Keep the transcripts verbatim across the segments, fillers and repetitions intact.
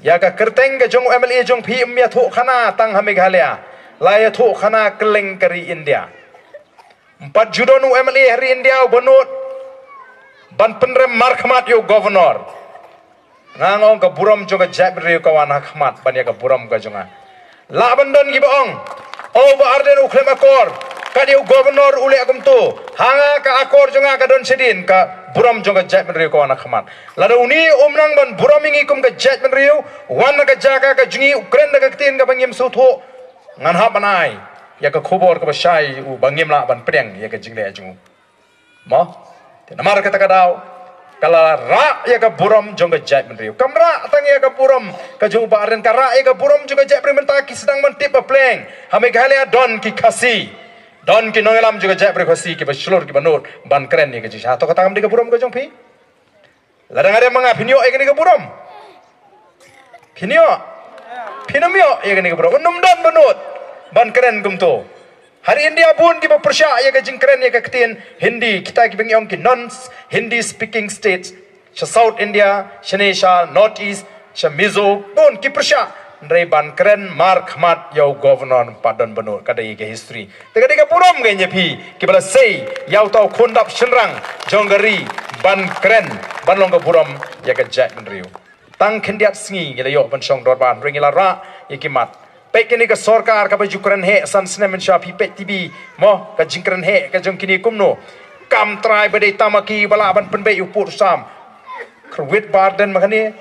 Ïa ka kyrteng ka jong u M L A jong phi ym ïathuh khana tang ha Meghalaya, la ïathuh khana kylleng ka ri India. Ym pat ju don u M L A ha ri India uba nud ban pynrem markhmat ïa u governor. Nga ong ka burom jong ka jaitbynriew ka wan ha khmat ban ïa ka burom ka jong nga. Lah ban don kiba ong, o Bah Ardent u khlem akor, kat ïa u governor u leh kumto. Ha nga ka akor jong nga ka don shadien, ka burom jong ka jaitbynriew ka wan ha khmat. Lada une um nang ban burom ïa ngi kum ka jaitbynriew, wan na ka jaka ka jong ngi, u kren da ka ktien kaba ngim sngewthuh, ngan hap ban ai ïa ka khubor kaba shai u ba ngim lah ban pdiang ïa ka jingleh jong u. Mo? Te namar kata ka daw ka la rah ïa ka burom jong ka jaitbynriew. Kam rah tang ïa ka burom ka jong u Bah Ardent, ka rah ïa ka burom jong ka jaitbynriew. Mynta ki sdang ban tip ba pleng ha Meghalaya don ki Khasi, don ki nongïalam jong ka jaitbynriew Khasi kiba shlur kiba nud ban kren ïa ka jingshisha. To kata kam dei ka burom ka jong phi? Lada nga dei ma nga, phin ïoh ïa kane ka burom? Phin ïoh? Phin ym ïoh ïa kane ka burom. Ym don ba nud ban kren kumto. Ha ri India bun kiba pyrshah ïa ka jingkren ïa ka ktien Hindi, kita kiba ngi ong ki non Hindi speaking states. Sha South India, shane sha North East, sha Mizo, bun ki pyrshah. Hynrei ban kren markhmat ïa u governor ym pat don ba nud, ka dei ka history. Te ka dei ka burom ka ïa phi kiba la sei ïa uta u khun dap shynrang jong ka ri ban kren, ban long ka burom ïa ka jaitbynriew. Tang khyndiat sngi ngi la ïoh ban shong dorbar, hynrei ngi la rah ïa ki mat. Peit kane ka sorkar kaba ju kren heh san snem mynshuwa, phi peit T V, mo, ka jingkren heh ka jong kine kumno. Kam trai ba dei tang ma ki ba lah ban pynbeit ïa u pud u sam. Kyrwit Bah Ardent ma kane.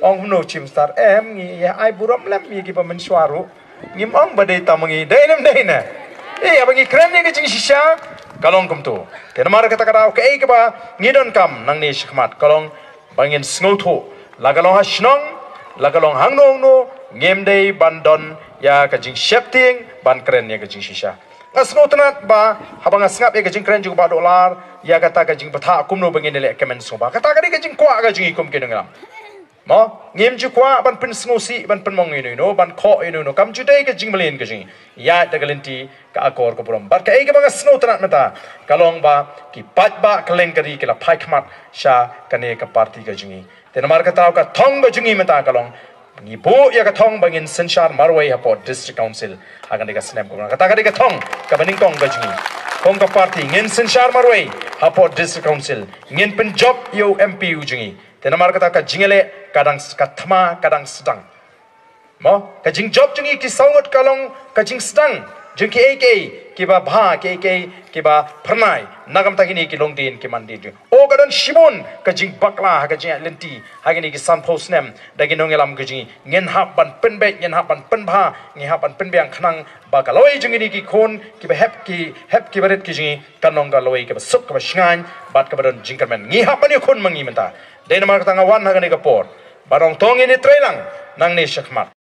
Ong kumno Chief Minister, em, ngi ïa ai burom lem ïa kiba mynshuwa ruh. Ngim ong ba dei tang ma ngi, dei ne ym dei ne. Eh, haba ngi kren ïa ka jingshisha ka long kumto. Te namar kata ka daw kaei kaba ngi donkam nangne shakhmat ka long ba ngin sngewthuh, la ka long ha shnong, la ka long hangno hangno, ngim dei ban don ïa ka jingsheptieng ban kren ïa ka jingshisha. Nga sngewtynnat ba haba nga sngap ïa ka jingkren jong u Bah Dolar ïa kata ka jingbthah kumno ba ngin ïaleh kmen sngewbha. Kata ka dei ka jingkwah ka jong ngi kum ki nongïalam. Mo, ngim ju kwah ban pynsngewsih, ban pynmong ïano ïano, ban khoh ïano ïano, kam ju dei ka jingmlien ka jong ngi. Ïaid da ka lynti ka akor ka burom. Bad kaei kaba nga sngewtynnat mynta ka long ba ki paidbah kylleng ka ri ki la phai khmat sha kane ka party ka jong ngi. Te namar kata ka thong ka jong ngi mynta ka long, ngi buh ïa ka thong ba ngin synshar marwei hapoh District Council ha kane ka snem kumne. Kata ka dei ka thong kaba nyngkong ka jong ngi. Kum ka party ngin synshar marwei hapoh District Council. Ngin pynjop ïa u M P u jong ngi. Te namar kata ka jingïaleh ka dang s-, ka thma ka dang sdang. Mo, ka jingjop jong ngi ki saw ngut ka long ka jingsdang jong kiei kiei kiba bha, kiei kiei kiba phyrnai. Na ka bynta kine ki longdien ki mandien jong ngi. O, ka don shibun ka jingbakla ha ka jingïaid lynti ha kine ki sanphew snem da ki nongïalam ki jong ngi. Ngin hap ban pynbeit, ngin hap ban pynbha, ngin hap ban pynbiang khnang ba ka lawei jong kine ki khun kiba hep, ki hep kiba rit ki jong ngi kan long ka lawei kaba suk, kaba shngaiñ bad kaba don jingkyrmen. Ngi hap ban ïakhun ma ngi mynta. Dei namar kata nga wan ha kane ka por ban ong to ngin ïatreilang nangne shakhmat.